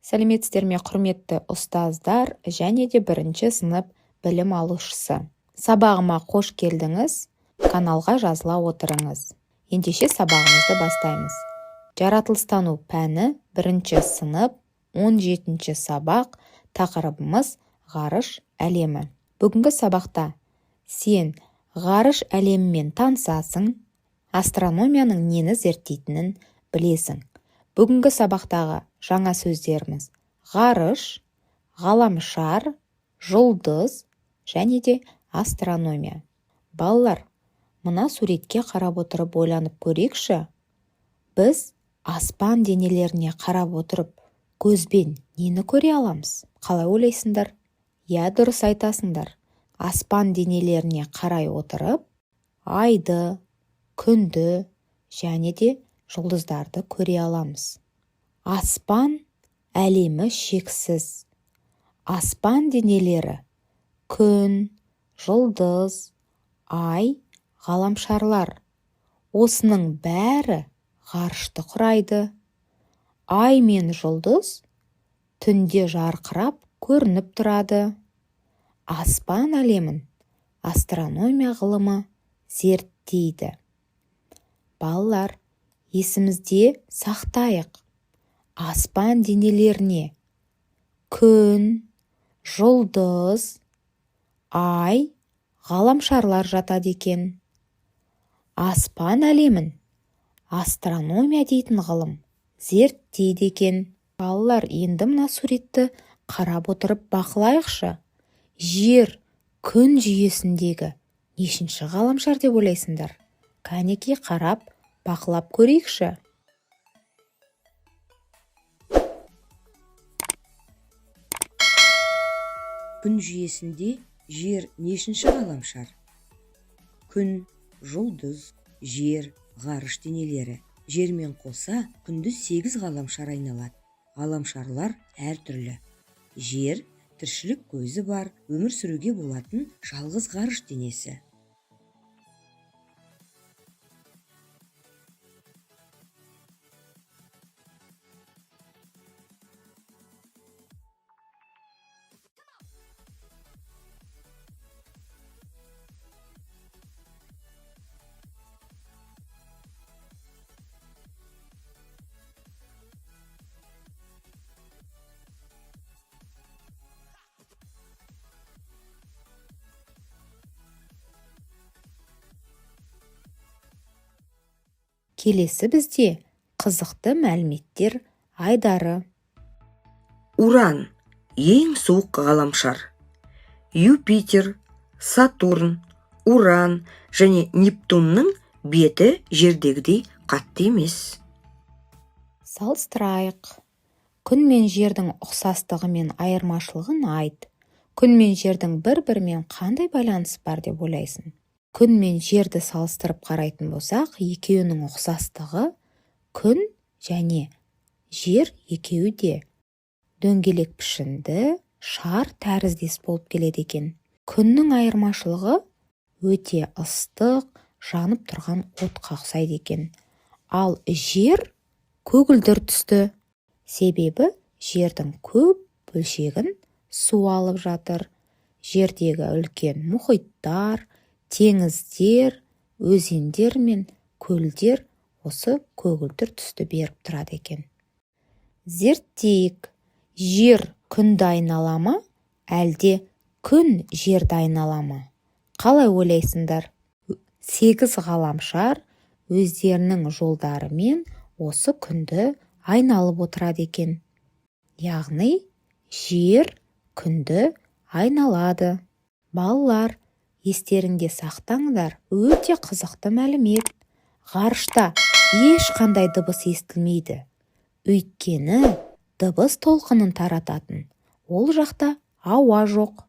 Сәлеметсіздер ме, құрметті ұстаздар және де бірінші сынып білім алушысы. Сабағыма қош келдіңіз. Каналға жазыла отырыңыз. Ендеше сабағымызды бастаймыз. Жаратылыстану пәні, бірінші сынып, 17 сабақ, тақырыбымыз ғарыш әлемі. Бүгінгі сабақта сен ғарыш әлемімен танысасың, астрономияның нені зерттейтінін білесің. Бүгінгі сабақтағы жаңа сөздеріміз: ғарыш, ғаламшар, жұлдыз және де астрономия. Балалар, мына суретке қарап отырып ойланып көрейікші. Біз аспан денелеріне қарап отырып көзбен нені көре аламыз? Қалай ойлайсыңдар? Иә, дұрыс айтасыңдар. Аспан денелеріне қарай отырып айды, күнді және де жұлдыздарды көре аламыз. Аспан әлемі шексіз. Аспан денелері: күн, жұлдыз, ай, ғаламшарлар. Осының бәрі ғарышты құрайды. Ай мен жұлдыз түнде жарқырап көрініп тұрады. Аспан әлемін астрономия ғылымы зерттейді. Балалар, есімізде сақтайық: аспан денелеріне күн, жұлдыз, ай, ғаламшарлар жатады екен. Аспан әлемін астрономия дейтін ғылым зерттейді екен. Балалар, енді мына суретті қарап отырып бақылайықшы. Жер күн жүйесіндегі нешінші ғаламшар деп ойлайсыңдар? Кәнекей, қарап, бақылап көрейікші. Күн жүйесінде жер нешінші ғаламшар? Күн, жұлдыз, жер, ғарыш денелері. Жермен қоса күнді 8 ғаламшар айналады. Ғаламшарлар әртүрлі. Жер тіршілік көзі бар, өмір сүруге болатын жалғыз ғарыш денесі. Келесі бізде қызықты мәліметтер айдары. Уран ең суық ғаламшар. Юпитер, Сатурн, Уран және Нептунның беті жердегідей қатты емес. Салыстырайық. Күн мен жердің ұқсастығы мен айырмашылығын айт. Күн мен жердің бір-бірімен қандай байланысы бар деп ойлайсың? Күн мен жерді салыстырып қарайтын болсақ, екеуінің ұқсастығы: күн және жер екеуі де дөңгелек пішінді, шар тәріздес болып келеді екен. Күннің айырмашылығы: өте ыстық, жанып тұрған отқа ұқсайды екен. Ал жер көгілдір түсті. Себебі жердің көп бөлшегін су алып жатыр. Жердегі үлкен мұхиттар, теңіздер, өзендер мен көлдер осы көгілдір түсті беріп тұрады екен. Зерттейік. Жер күнді айнала ма, әлде күн жерді айнала ма? Қалай ойлайсыңдар? 8 ғаламшар өздерінің жолдарымен осы күнді айналып отырады екен. Яғни жер күнді айналады. Балалар, естеріңде сақтаңдар, өте қызықты мәлімет. Ғарышта ешқандай дыбыс естілмейді. Өйткені дыбыс толқынын тарататын ол жақта ауа жоқ.